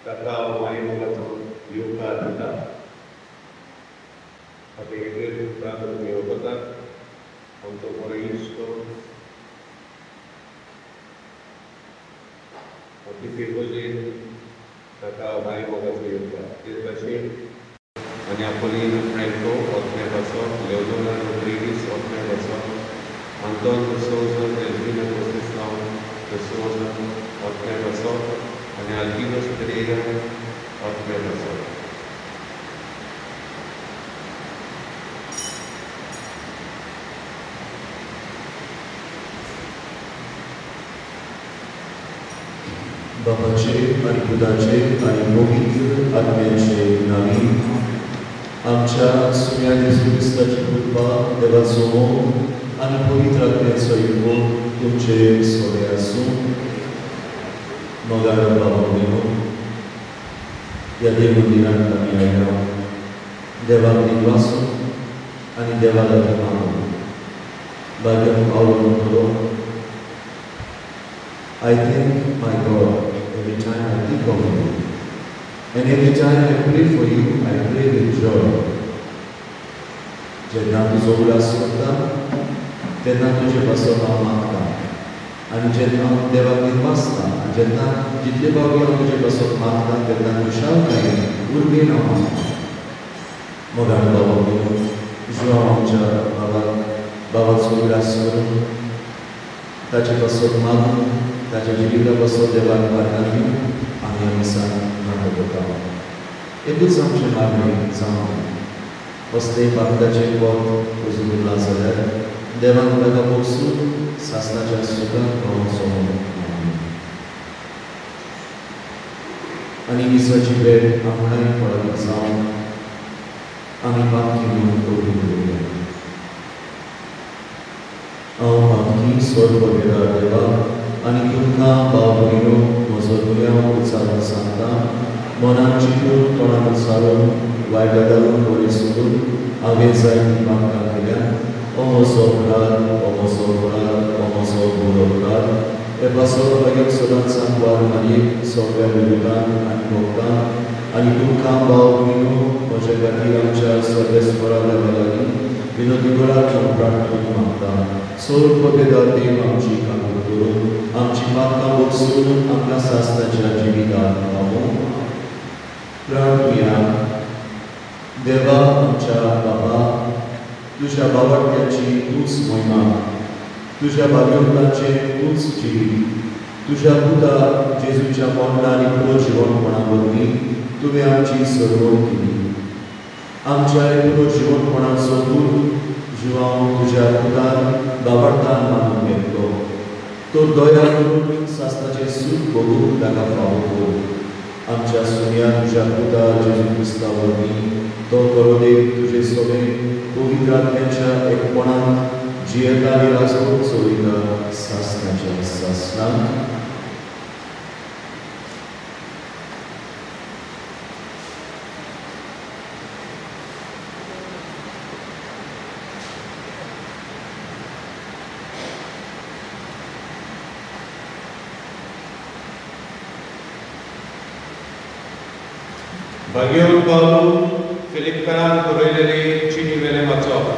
ताका हांव मायमोगाचो येवकार दिता. आतां एड्रेस उपरांत तुमी येवपतात आमचो बरो इश्ट आमची फिरगोजेन ताका हांव मायमोगाचो येवकार. तेच भाशेन आनी आपोलीन फ्रँको ओतने पासो, लेवनोरा रोड्रिगीस ओतने पासो, आंतोन सोजा एल्विनो कोसेसांव सोजा ओतने पासो आनी आल्बिनोस पेरेरा ओतने पासो. बाबाचे आनी पुताचे आनी पवित्र आत्म्याचे नांवी आमच्या सुम्या जेजू क्रिस्ताची कृपा, देवाचो मोग आनी पवित्र आत्म्याचो एकवट तुमचे सगळे आसूं. मोगाळ बाबा भयणो, ह्या देव मंदिरांत आमी आयला देवाक दिनवासून आनी देवा लागीं मागून. भाग्यान पावल म्हणटलो, I thank my God every time I think of you, and every time I pray for you, I pray with joy. जेन्ना तुजो उगडास करता तेन्ना तुजे पासत हांव मागता आनी जेन्ना हांव देवाक दिनवासता आनी जेन्ना जितले फावटी हांव तुजे पासत मागता तेन्ना खुशालकायेन उर्बेन हांव मागता. मोगाळ बाबा भयणो, जुआंव आमच्या बाबाक बाबाचो उगडास करून ताचे पासत मागून ताच्या जिविता पासत देवाक मागणा दिवन आमी ह्या मिसान मागणो करता. एकूच आमचें मागणें जावं, कसलेंय पातकाचें कोत अजून उरलां जाल्यार देवान ताका भोगसून सासणाच्या सुखाक पावोवचो म्हूण. आनी मिसाची भेट आपणाय फळादीक जावन आमी पातकी म्हणून कबूल करुया. हांव पातकी स्वर्ग वेळार देवा आनी तुमकां भाव भयणो म्हजो गुन्यांव उच्चारून सांगता. मनान चिंतून, तोंडान उच्चारून, वायट घालून, बरें सोदून हांवें जायतीं पातकां केल्या. ओ म्हजो अपराध, ओ म्हजो अपराध, ओ म्हजो व्हड अपराध. हे पासत भाग्याक सदांच सांगवार मारयेक सगळ्या विरोधान आनी भोगतान आनी तुमकां भाव भयणो म्हज्या खातीर आमच्या सर्वेस्परा देवा लागीं विनोदी करात म्हूण प्रार्थना मागता. सर्व पदेदार देव आमची काकूट करून आमची पातकां भोगसून आमकां सासणाच्या जिवितांत पावोवं. प्रार्थुया. देवा आमच्या बाबा, तुज्या बावडट्याची तूंच महिमा, तुज्या भाग्यवंताचें तूंच जिवीत, तुज्या पुता जेजूच्या मरणा आनी पुनर्जिवनपणा वरवीं तुवें आमची सरवण केली. आमच्या पुनर्जिवनपणाचो दूर जिवांव तुज्या पुतान बावडतान मानून घेतलो. तो दया करून सासणाचें सूख भोगूंक ताका फावो कर. आमच्या सुन्या तुज्या पुता जेजू क्रिस्ता वरवीं तो खरो देव तुजे सगळे पवित्र आत्म्याच्या एकपणांत जियेता आनी राजवट चलयता सासणाच्या सासणाक. भाग्यवंत पावलू फिलिपकारान बरयलेले चिटी वेलें वाचप.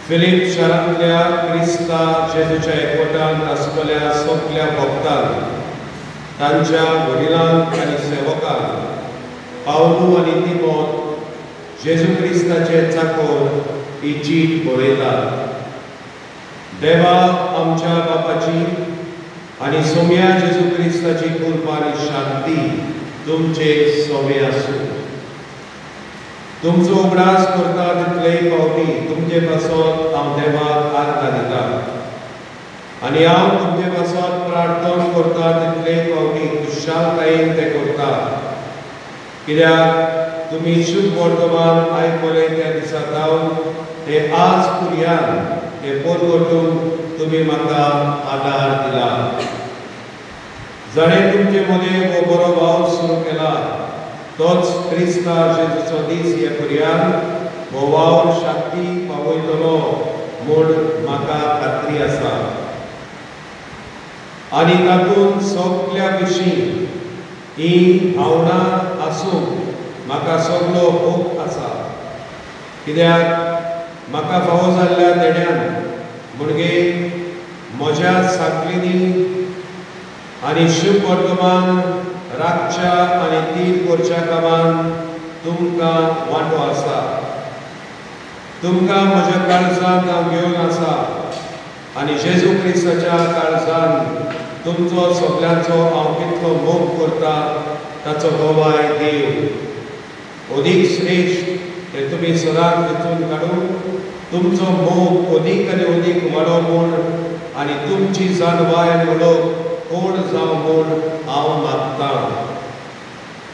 फिलीप शारांतल्या क्रिस्ता जेजूच्या एकवटान आसतल्या सगल्या भक्तांक, तांच्या वडिलांक आनी सेवकांक पावलू आनी तिमोत जेजू क्रिस्ताचे चाकोर ही चीट बरयतात. देवा आमच्या बापाची आनी सोम्या जेजू क्रिस्ताची कृपा आनी शांती तुमचे सोमे आसूं. तुमचो उगडास करता तितलेय फावटी तुमचे पासत हांव देवाक आर्गां दिता आनी हांव तुमचे पासत प्रार्थना करता तितलेय फावटी खुशालकायेन तें करता, कित्याक तुमी शुभ वर्तमान आयकले त्या दिसा जावन ते आज पुर्यान ते परगटून तुमी म्हाका आदार दिला. जाणें तुमचे मदें हो बरो वावर सुरू केला तोच क्रिस्ता जेजूचो दीस हे पुर्यान हो वावर शांती पावयतलो म्हूण म्हाका खात्री आसा. आनी तातूंत सगल्या विशीं ही भावना आसूंक म्हाका सगलो हक आसा, कित्याक म्हाका फावो जाल्ल्या देण्यान म्हणजे म्हज्या साकलिनी आनी शुभ वर्तमान राखच्या आनी तीर करच्या कामान तुमकां वांटो आसा। तुमकां म्हज्या काळजांत हांव घेवन आसा आनी जेजू क्रिस्ताच्या काळजान तुमचो सगल्यांचो हांव कितलो मोग करता ताचो गवाय देव। अदीक श्रेश्ठ हे तुमी सदांच वेंचून काडून तुमचो मोग अदीक आनी अदीक वाडो म्हूण आनी तुमची जाणवाय आनी उलोवप कोण जावं म्हूण हांव मागतां।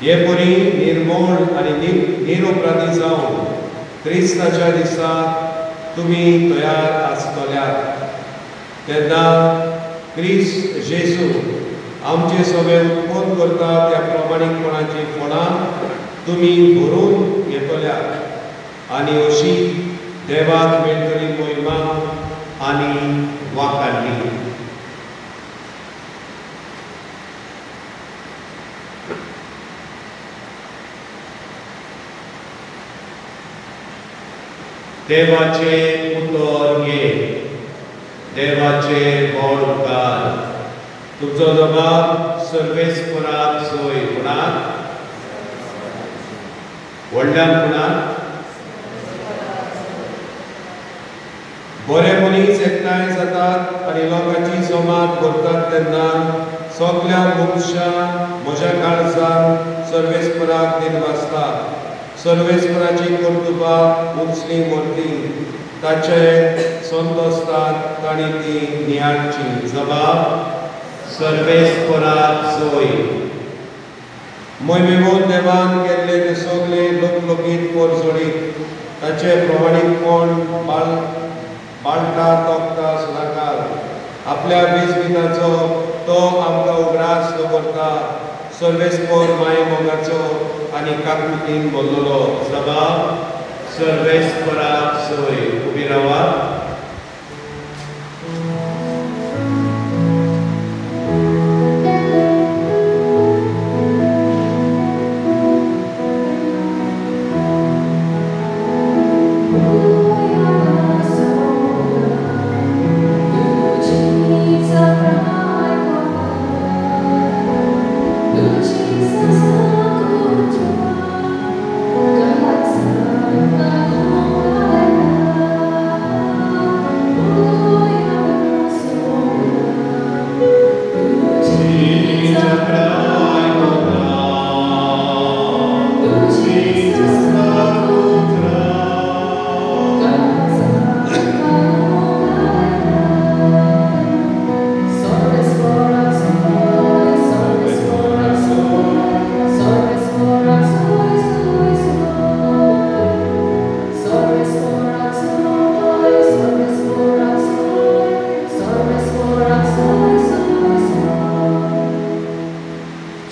हे परी निर्मोळ आनी निरुपराधी जावन क्रिस्ताच्या दिसा तुमी तयार आसतल्यात। तेन्ना क्रिस्त जेजू आमचे सगळे उत्पन्न करता त्या प्रमाणीकपणाची फळां तुमी भरून घेतल्यात आनी अशी देवाक मेळटली मोहिमा आनी वाखाणणी। देवाचे उतर घे, देवाचे गोड उपकार। तुमचो जबाब सर्वेस्पराक सोय। कोणाक? व्हडल्यान कोणाक? बरे मनीस एकठांय जातात आनी लोकांची जमात करतात तेन्ना सगल्या मनशां म्हज्या काळजान सर्वेस्पराक दिनवासता। सर्वेस्पराची कर्तुबां उंचली व्हरली, ताचे संतोसतात तांणी ती नियाळची। जबाब सर्वेस्पराक सोय। मोहिमेवून देवान केल्ले ते सगळे लोकलोकीत पोरजोडीत ताचे प्रमाणीकपण बाळटा तोखता सदांकाळ। आपल्या वीजबिनाचो तो आमकां उगडास दवरता। सर्वेस्पर माये मोगाचो आनी काकुळटीन भरलेलो। जबाब सर्वेस्पराक सोय। उबी रावात।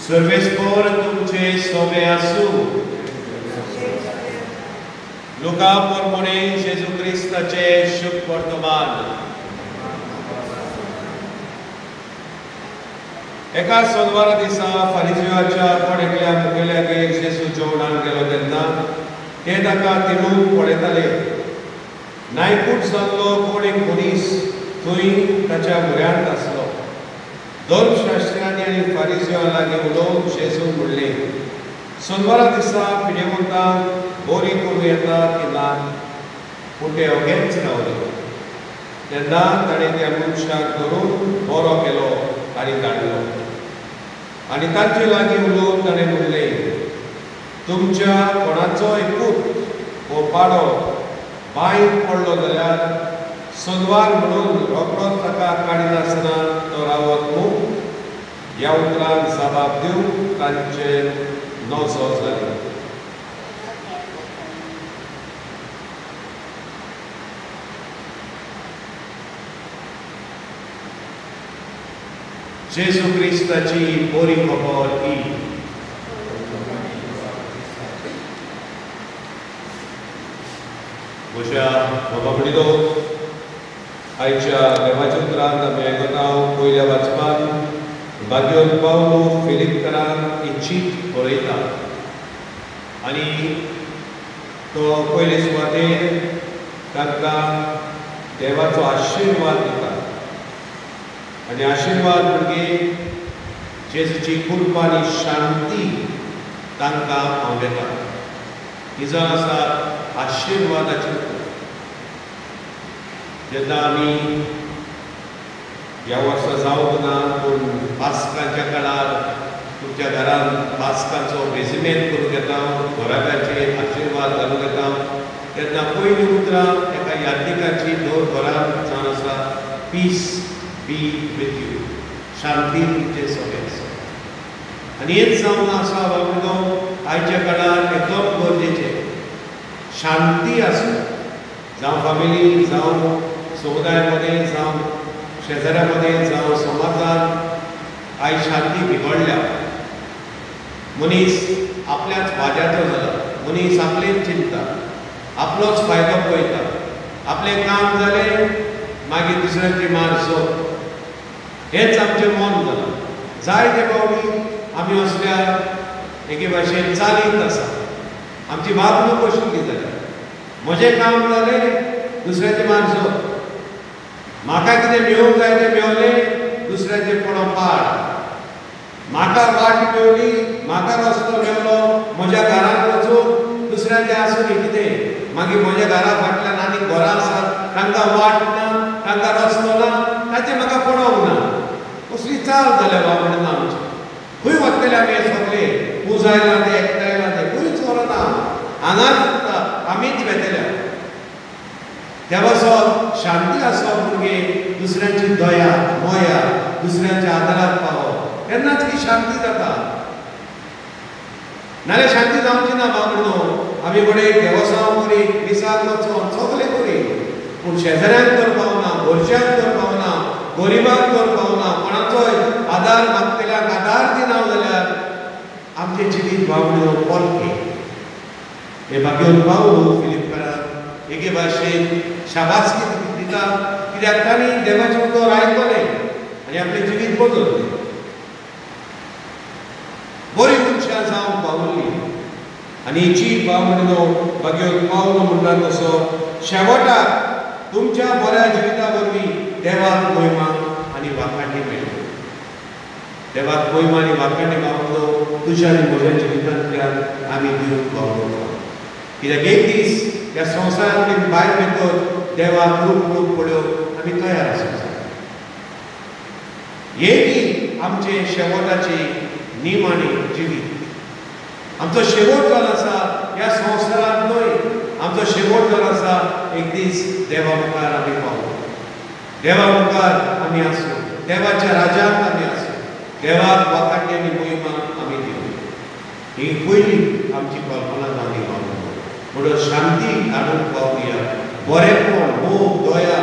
सर्वेस्पर तुमचे सोबे आसूं। लुका पोरमोणे जेजू क्रिस्ताचे शुभ वर्तमान। एका सोनवारा दिसा फारिजिवाच्या कोण एकल्या मुखेल्यागेर जेजू जेवणाक गेलो तेन्ना ते ताका तिडून पळयताले। नायकूट जाल्लो कोण एक मनीस थंय ताच्या म्हऱ्यांत आसलो। धर्मशास्त्र्यांनी आनी फारिजिवां लागीं उलोवन जेजून म्हणलें, सोनवारा दिसा पिडेवंतांक बरी करूं येता की ना? पूण ते ओगेच रावले। तेन्ना ताणें त्या मनशाक धरून बरो केलो आनी धाडलो। आनी तांचे लागीं उलोवन ताणें म्हणलें, तुमच्या कोणाचोय पूत वो पाडो बांयत पडलो जाल्यार सोनवार म्हणून रोखडोच ताका काडिनासतना तो रावत न्हू? ह्या उतरान जबाब दिवन तांचे नजो जालें। जेजू क्रिस्ताची बरी खबर ही। म्हज्या बाबा भयणीनो, आयच्या देवाच्या उतरान आमी आयकता पयल्या वाचपान बागेवन पावलो फिलिपकरांक ही चीट बरयता आनी तो पयले सुवातेर तांकां देवाचो आशिर्वाद दिता आनी आशिर्वाद म्हणजे जेजूची कृपा आनी शांती तांकां पावयता. ही जावन आसा आशिर्वादाची. जेन्ना आमी ह्या वर्सा जावंक ना पूण पास्कांच्या काळार तुमच्या घरांत पास्कांचो रेजिमेंट करूंक येता, घराब्याचे आशिर्वाद घालूंक येता, तेन्ना पयलीं उतरां एका यादनिकाची दर घरांत जावन आसा, पीस बी विथ you, शांती तुमचे सगळे आसा. आनी हेच जावन आसा बाबा आयच्या काळार एकदम गरजेचें शांती आसूं, जावं फामिली, जावं समुदाया मदें, जावं शेजाऱ्या मदें, जावं समाजांत आयज शांती बिगडल्या. मनीस आपल्याच वाद्याचो जाला, मनीस आपलेच चिंता, आपलोच फायदो पळयता, आपलें काम जालें मागीर दुसऱ्यांची मार सोप, हेंच आमचें मन जालां. जायते फावटी आमी असल्या एके भाशेन चालींत आसा, आमची वागणूक अशी कितें जाल्या, म्हजें काम जालें दुसऱ्याचें मार सोप, म्हाका कितें मेळूंक जाय तें मेवलें दुसऱ्याचें पडोवंक पाड, म्हाका वाट मेवली, म्हाका रस्तो मेवलो म्हज्या घरांत वचूंक, दुसऱ्याचें आसूं न्ही कितें, मागीर म्हज्या घरा फाटल्यान आनी घरां आसात तांकां वाट ना, तांकां रस्तो ना, ताचें म्हाका पडोवंक ना. कसली चाल जाल्या बाबा म्हणटा आमची. खंय वतले आमी हे सगळे, पुजायला ते एकठांयला ते खंयच व्हरना, हांगाच उरता, आमीच वेतल्या. त्या पासत शांती आसप म्हणजे दुसऱ्यांची दया मोया, दुसऱ्यांच्या आदाराक पावप, तेन्नाच की शांती जाता. नाल्यार शांती जावची ना बाबा. आमी बरे देवसांव करी, मिसाक वचोन सगळें करी, पूण शेजाऱ्यांक तर पावना, घरच्यांक तर पावना, गरिबांक तर पावना, कोणाचोय आदार मागतल्यांक आदार दिना जाल्यार आमचें जिवीत बाबडो पोलकें. हे बागेवन पावलो फिलिपकाराक एके भाशेन शाबासकी दिता, कित्याक तांणी देवाचें उतर आयकलें आनी आपलें जिवीत बदललें, बरी मनशां जावंक पावली. आनी ही बाबडो बागेवन पावलो म्हणटा तसो शेवटाक तुमच्या बऱ्या जिविता वरवीं देवाक मोहिमा आनी वाखाणी मेळ्ळी. देवाक मोहिमा आनी वाखाणी बाबडो तुज्या आनी म्हज्या जिवितांतल्यान आमी दिवंक पावलो. कित्याक एक दीस ह्या संवसारांतल्यान भायर वयतच देवाक रूप रूप पळोवंक आमी तयार आसूंक जाय. हें आमचें शेवटाचें निमाणें जिवीत. आमचो शेवट जावन आसा ह्या संवसारांत न्हय, आमचो शेवट जावन आसा एक दीस देवा मुखार आमी पावलो, देवा मुखार आमी आसूं, देवाच्या राज्यांत आमी आसूं, देवाक वाखाणी आनी मोहिमा आमी दिवं. ही पयली आमची कल्पना जावनी पावली. म्हणून शांती हाडूंक पावया, बरेपण, मोग, दया,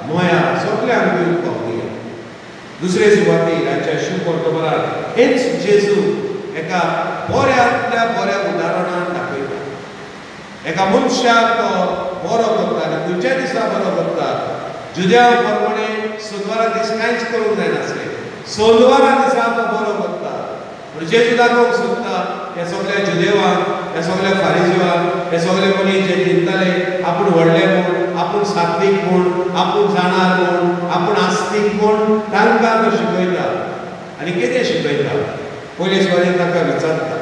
माया सगळें आमी दिवंक पावया. दुसरे सुवातेर आयच्या शुभ वर्तमानार हेच जेजू एका बऱ्यांतल्या बऱ्या उदाहरणान दाखयता. एका मनशाक तो बरो करता आनी खंयच्या दिसा बरो करता, जुद्या प्रमाणे सोनवारा दीस कांयच करूंक जायनासलें, सोनवारा दिसा तो बरो करता. पूण जेजू दाखोवंक सोदता ह्या सगळ्या जुदेवांक, ह्या सगळ्या फारिजीवांक, हे सगळे मनीस जे चिंतताले आपूण व्हडले म्हूण, आपूण सात्वीक म्हूण, आपूण जाणार म्हूण, आपूण आस्तीक म्हूण, तांकां तो शिकयता. आनी कितें शिकयता? पयले सुवातेर तांकां विचारता,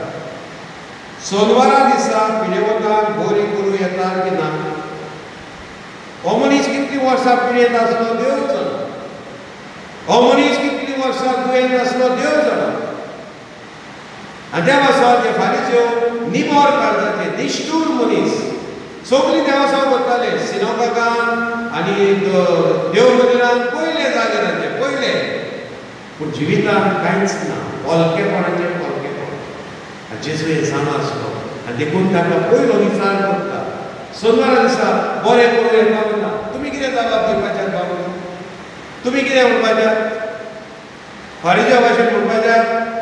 सोनवारा दिसा पिडेवंताक बरी करूं येता की ना? हो मनीस कितलीं वर्सां पिडेंत आसलो देव जाणा, हो मनीस कितलीं वर्सां दुयेंत आसलो देव जाणा. आनी त्या पासत ते फारीज्यो निमोर काळजाचे निश्ठूर मनीस सगळीं देवसांव करताले, सिनोगान आनी देव मंदिरान पयले जागे तांचे पयले, पूण जिवितांत कांयच ना, पोलकेपणाचें पोलकेपण. आनी जेजू हें जाणा आसलो आनी देखून ताका पयलो विचार करता, सोनवारा दिसा बरें करूं येता म्हणटा, तुमी कितें जबाब दिवपाच्यात बाबा? तुमी कितें म्हणपाच्यात? फारीज्या भाशेन म्हणपाच्यात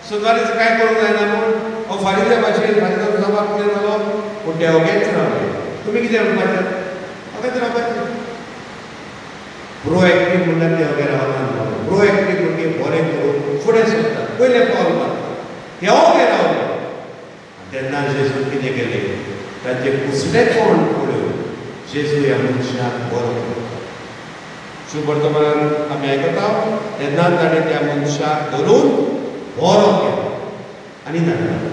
सोनवारा दिसा कांय करूंक जायना म्हूण? हो फारीज्या भाशेन फारीजाचो जबाब कितें जालो? पूण ते ओगेच रावले. तुमी कितें म्हणपाच्यात? ओगेच रावपाचें. प्रोएक्टीव म्हणल्यार ते ओगे रावना, प्रोएक्टीव भुरगे बरें करून फुडें सरतात, पयलें पावल मारतात. ते ओगे रावले. तेन्ना जेजून कितें केलें? तांचें कुसडेपण पळोवन जेजू ह्या मनशाक बरो करता. शुभ वर्तमान आमी आयकता. तेन्ना ताणें त्या मनशाक धरून बरो केलो आनी धाडलो.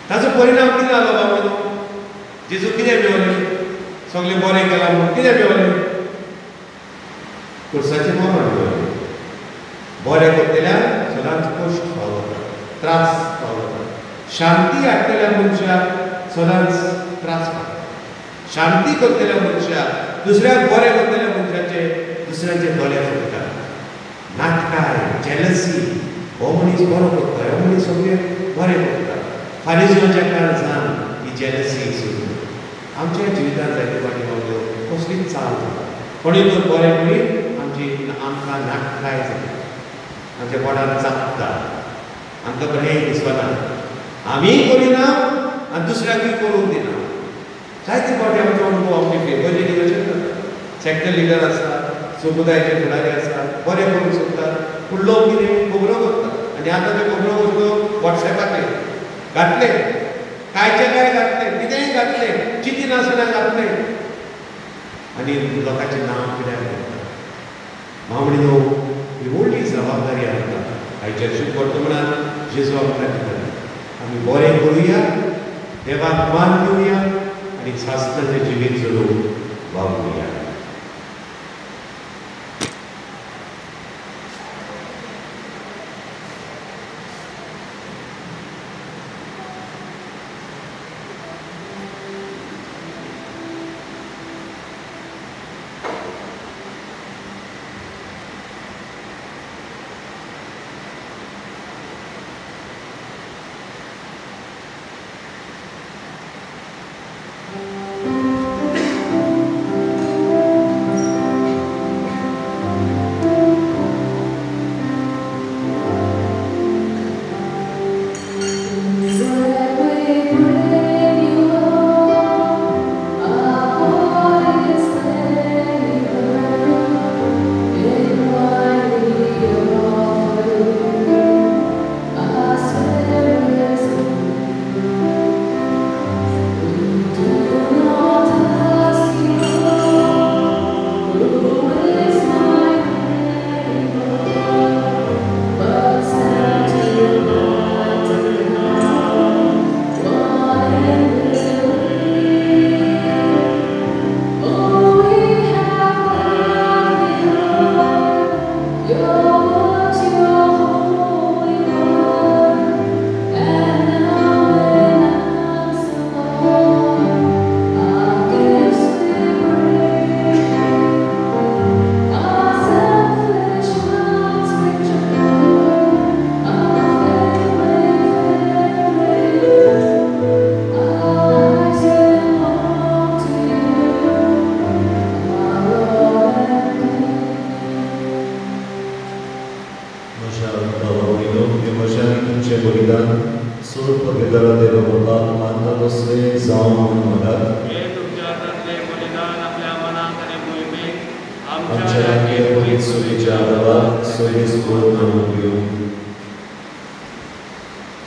ताचो परिणाम कितें जालो बाबा? जेजू कितें मेवलें? सगळें बरें केलां म्हणून कितें मेवलें? खुर्साचें मरण मेवलें. बरें करतल्याक सदांच कश्ट फावो जाता, त्रास फावो जाता. शांती हाडटल्या मनशाक सदांच त्रास फावता. शांती करतल्या मनशाक, दुसऱ्याक बरें करतल्या मनशाचे दुसऱ्याचे दोळे फुट्टात. नाटकाय, जेलसी, हो मनीस बरो करता, हो मनीस सगळें बरें करता. फारिजीवाच्या काळजान ही जेलसी सुरू. आमच्या जिवितांत जायते फावटी बाबलो कसलीच चाल जाता. कोणीय तर बरें करीत आमची आमकां नाटकाय जाता, आमच्या पोटान चाबता, आमकां बरें दिसना, आमीय करिना आनी दुसऱ्याकूय करूंक दिना. जायते फावटी आमचो अणभव आमचे फेबरली अशेंच जाता. सेक्टर लिडर आसा, समुदायाचे फुडारी आसा, बरें करूंक सोदतात, पूण लोक कितें खबरो करता. आनी आतां त्यो खबरो कसल्यो वॉट्सएपाचेर घातले, कांयचे काय घातले, कितेंय घातले, चिंतिनासतना घातले आनी लोकांचें नांव पिड्यार करता. मामणी न्हू, ही व्हडली जबाबदारी आमकां. आयच्या शुभ वर्तमानान जेजू आमकां दिता, आमी बरें करुया, देवाक मान दिवया आनी सासणाचें जिवीत जगूंक वावरुया.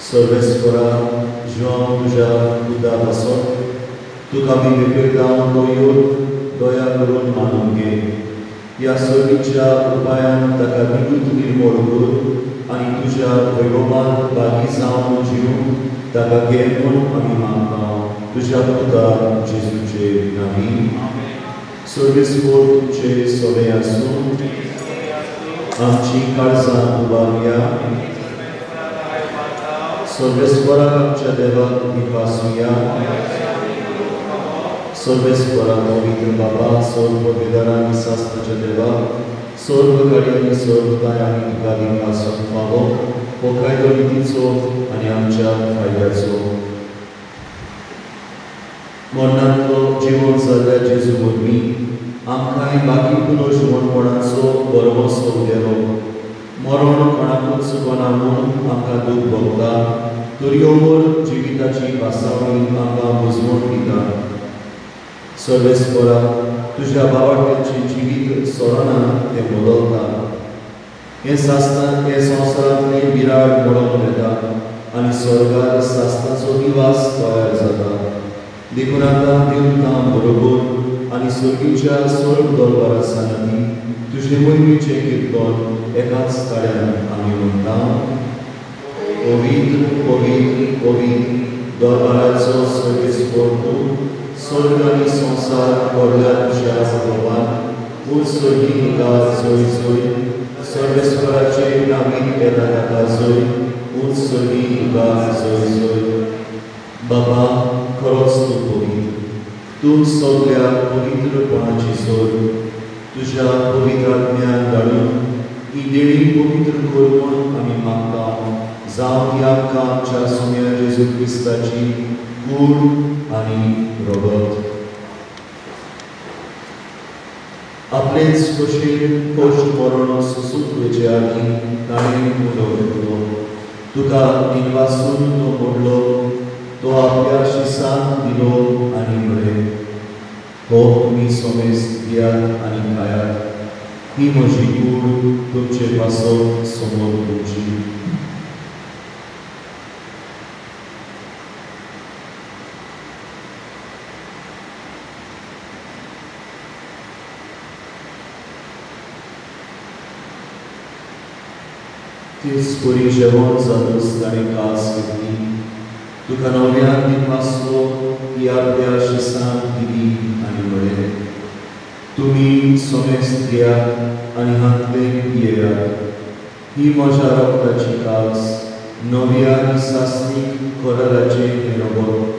सर्वेस्परा जुआंव तुज्या पुता पासत तुका आमी भेटयता तो योग दया करून मानून घे. ह्या सर्वीच्या उपायान ताका निवृत्त निर्मोळ कर आनी तुज्या वैभवान बागी जावन जिवूंक ताका घे म्हूण आमी मागता तुज्या पुता जेजूचे नांवी. सर्वेस्पर तुमचे सवे आसूं. आमची काळजां उबारुया. सर्वेस्पराक आमच्या देवाक दिपासुया. सर्वेस्परा पवित्र बाबा, सर्व बेदारांनी शास्त्राच्या देवा, सर्व कार्यांनी सर्व काय आमी तुका दिपासूंक फावो हो कायदो नितीचो आनी आमच्या फायद्याचो. मरणांतलो जिवन जाल्ल्या जेजू वरवीं आमकांय बाकी पुनर्जिवणपणाचो भरवंसो उदेलो. मरण कोणाकूच चुकना म्हूण आमकां दूख भोगता, तरी अमर जिविताची भासावणी आमकां मुजवण दिता. सर्वेस्परा तुज्या बाबाट्याचें जिवीत सोडना तें बदलता. हे सासना हे संवसारांतले बिराड मोडोन वेता आनी स्वर्गार सासनाचो निवास तयार जाता. देखून आतां देवतां बरोबर आनी स्वर्गीच्या स्वर्ग दरबारा सांगाती तुजे मोहिमेचें कीर्तन एकाच ताळ्यान आमी म्हणटा. पवित्र पवित्र पवित्र दरबाराचो सर्वेस्पर तूं, स्वर्ग आनी संवसार भरल्या तुज्या भगवान. ऊंच स्वर्गी तुका जय जय, सर्वेस्पराचे नावीन येता ताका जय, ऊंच स्वर्गी तुका जय जय. बाबा खरोच तूं पवित्र, तूं सगल्या पवित्रपणाची सोड. तुज्या पवित्र आत्म्यान धाडून ही देणी पवित्र कर म्हूण आमी मागता. जावं ती आमकां आमच्या सोम्या जेजू क्रिस्ताची कूड आनी रगत. आपलेच कशेन कश्ट मरण सोसूंक वयचे आदीं ताणें उलो घेतलो. तुका दिनवासून तो मोडलो, तो आपल्या शिसांक दिलो आनी म्हळें, हो तुमी सोमेस्त घेयात आनी खायात, ही म्हजी कूड तुमचे पासत समोर तुमची. तेच परी जेवण जातच ताणें कास घेतली, तुका नव्यान दिनवासलो, ती आपल्या शिसांक दिली आनी म्हळें, तुमी सोमेस्त घेयात आनी हांतलें पियेयात, ही म्हज्या रगताची कास, नव्या आनी सासणीक कराराचें हें रगत,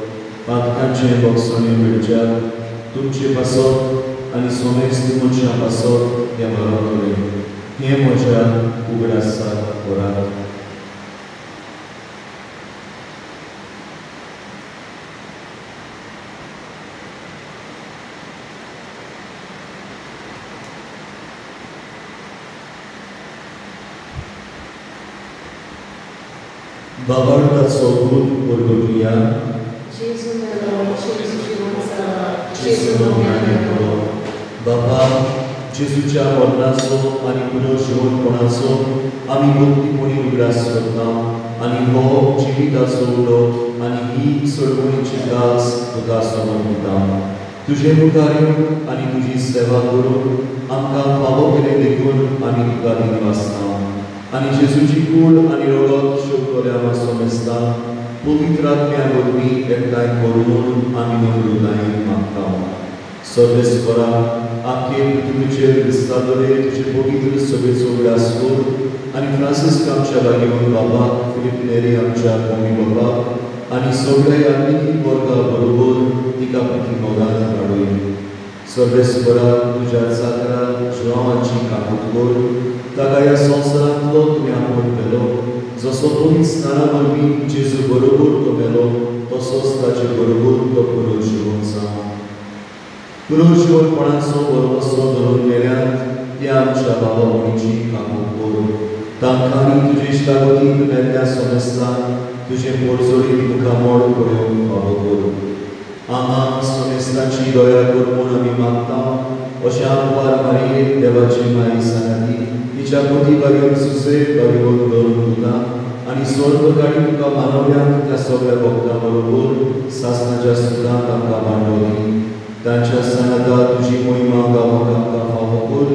पातकांचें भोगसणें मेळच्याक तुमचे पासत आनी सोमेस्त मनशां पासत हें बरयतलें. हें म्हज्या उगडासाक करात. बाबांचो गुण परगटुया. बाबा जेजूच्या मरणाचो आनी पुनर्जिवनपणाचो आमी भक्तीपणी उगडास करता आनी हो जिविताचो उलो आनी ही सडवणीची दास तुका समर्पिता. तुजे मुखार येवन आनी तुजी सेवा करून आमकां फावो केलें देखून आमी तुका दिनवासता. आनी जेजूची कूड आनी रगत शेवटल्या सोमेस्ता पवित्र आत्म्या वरवीं एकठांय करून आमी नम्रतायेन मागता. सर्वेस्परा आखे पृथ्वीचेर विस्तारले तुजे पवित्र सभेचो उगडास कर आनी फ्रांसिस्क आमच्या लागीं बाबा, फिलीप नेरी आमच्या मम्मी बाबा आनी सगळ्या याज्ञिकी वर्गा बरोबर तिका पृथ्वी मोगान धाडूय. सर्वेस्परा तुज्या चाकरा जुआंवाची काकूत कर, ताका ह्या संवसारांतलो तुवें आपोवन मेलो. जसो पवित्र स्नाना वरवीं जेजू बरोबर तो मेलो, तसोच ताचे बरोबर तो पुनर्जिवन जावं. पुनर्जिवनपणाचो भरवंसो धरून मेल्यात त्या आमच्या बाबा भयणीची काकूत कर. तांकां आनी तुजे इश्टागतीन मेल्ल्या सोमेस्तांक तुजें पोरजोडीत मुखामळ पळोवंक फावो कर. आमा सोमेस्तांची दया कर म्हूण आमी मागता. अशें आमपार मारये देवाची माई सांगाती तिच्या पती बागेवन सुसे बागेवन धरून तुका आनी स्वर्ग गाडी तुका मानवल्यांत त्या सगळ्या भक्तां बरोबर सासनाच्या सुखांत आमकां मांडवली. तांच्या सांगाता तुजी मोहिमा गावंक आमकां फावो कर.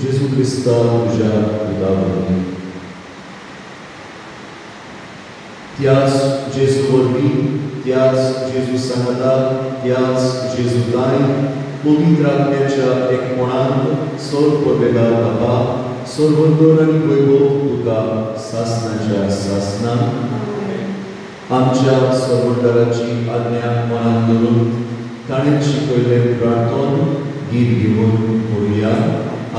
जेजू क्रिस्ता तुज्या पुता वरवीं. त्याच जेजू वरवीं, त्याच जेजू सांगाता, त्याच जेजू ताय पवित्र आत्म्याच्या एकपणांत सर्व परबेगार बाबा, सर्वंदर आनी वैभव तुका सासनाच्या सासना. आमच्या सर्वंदराची आज्ञा मनांत धरून ताणें शिकयलें प्रार्थन गीत घेवन म्हणुया.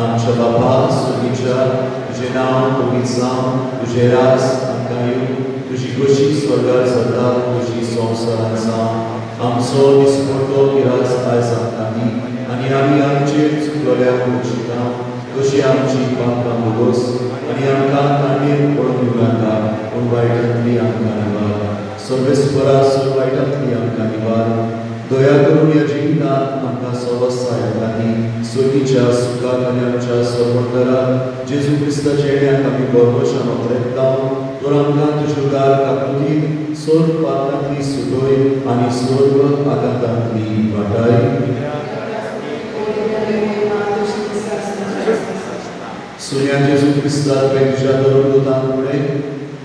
आमच्या बाबा सुगीच्या, तुजें नांव पवित्र जावं, तुजें राज आमकां येवं, तुजी कशी स्वर्गार जाता तशी संवसारांत जावं. आमचो दिसपट्टो इराज आयज आमकां दी आनी आमी आमचेर चुकलेल्या बक्षिता तशी आमची पापकां भोगोस आनी आमकां तांणेर पडून दिवं नाका, पूण वायटांतली आमकां निवार. सर्वेस्परा सर्व वायटांतली आमकां निवार. दया करून ह्या जिवितांत आमकां सवसाय आनी सोगीच्या सुखाक आनी आमच्या सर्वंतरा जेजू क्रिस्ताच्या येण्याक आमी भरवशान ओतरेता. तर आमकां तुज्यो गार काकुतीन सर्व पातकांतली सुटय आनी सर्व आघातांतली वाटाय. सुन्या जेजू क्रिस्ता तुज्या दरदूतां फुडें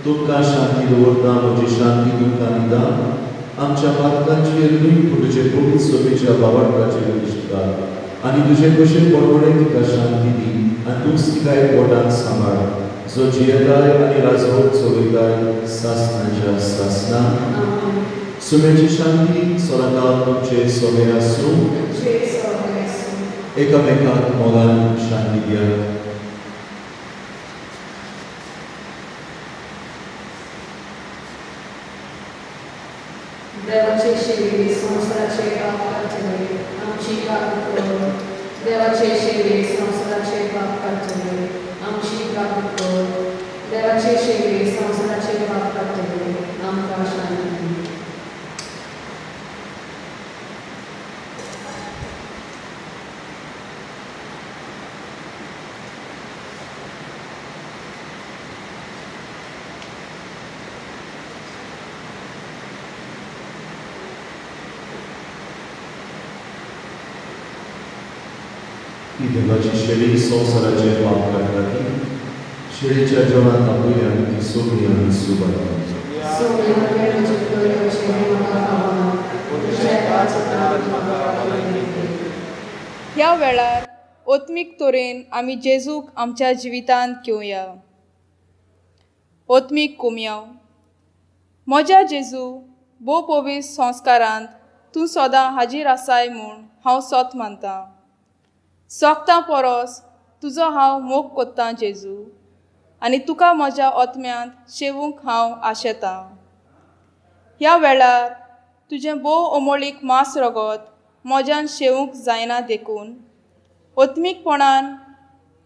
तुमकां शांती दवरता, म्हजी शांती तुमकां दिता. आमच्या पातकांचेर न्हय पूण तुजे पवित्र सभेच्या बावडकाचेर दिश्ट घाल आनी तुजे कशे प्रमाणे तिका शांती दी आनी तूंच तिका एकवटान सांबाळ, जो जियेताय आनी राजवट चलयताय सासणाच्या सासणां. सुम्याची शांती सदांकाळ तुमचे सगळे आसूं. एकामेकाक मोगान शांती दियात. देवाचे शेवी संवसाराचे पाप काडटले आमची काकूट कर. देवाचे शेवी संवसाराचे पाप काडटले आमची काकूट कर. देवाचे शेवी संवसाराचे पाप काडटले आमकां शांती दी. ही देवाची शेळी संवसाराचे पाप काडटा ती शेळीच्या जेवणाक आपयली आनी ती सगळी आमी सुबाय. ह्या वेळार ओत्मीक तरेन आमी जेजूक आमच्या जिवितांत घेवया. ओत्मीक कोमयाव. म्हज्या जेजू, भोव पवित्र संस्कारांत तूं सदां हाजीर आसाय म्हूण हांव सत मानतां. सोगतां परस तुजो हांव मोग कोत्तां जेजू, आनी तुका म्हज्या ओत्म्यांत शेवूंक हांव आशेतां. ह्या वेळार तुजें भोव अमोळीक मांस रगत म्हज्यान शेवूंक जायना देखून ओत्मीकपणान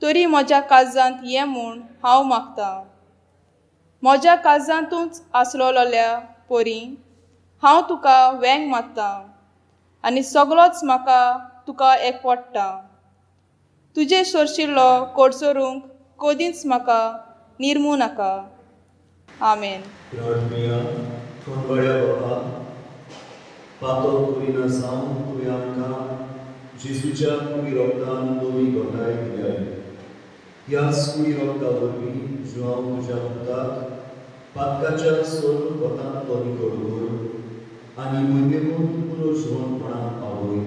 तरी म्हज्या काळजांत ये म्हूण हांव मागतां. म्हज्या काळजांतूच आसलोल्या परी हांव तुका वेंग मारतां आनी सगळोच म्हाका तुका एकवटता. तुजे सोरशिल्लो कोडसोरूंक कदींच म्हाका निर्मू नाका. आमेन. प्रार्थना. कोणबड्या बाबा, पातक करिना जावन तुवें आमकां जेजूच्या कुडी रोगतान नवी घटाय दिल्या. ह्याच कुडी रोगता वरवीं जुआंव तुज्या पुताक पातकाच्या सर्व वतांतलो निवळ कर आनी मोहिमेवरून पुनर्जिवनपणाक पावय.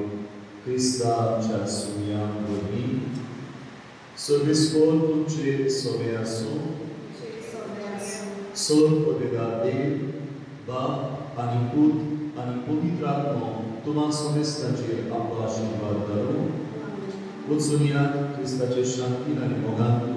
क्रिस्ता आमच्या सुम्या वरवीं. सर्वेस्पोर तुमचे सगळे आसूं. सर्व पदेदार देव बाप आनी पूत आनी पवित्र आत्मो तुमा समेस्तांचेर आपलो आशिर्वाद धाडूं. वचुनयात क्रिस्ताचे शांतीन आनी मोगान.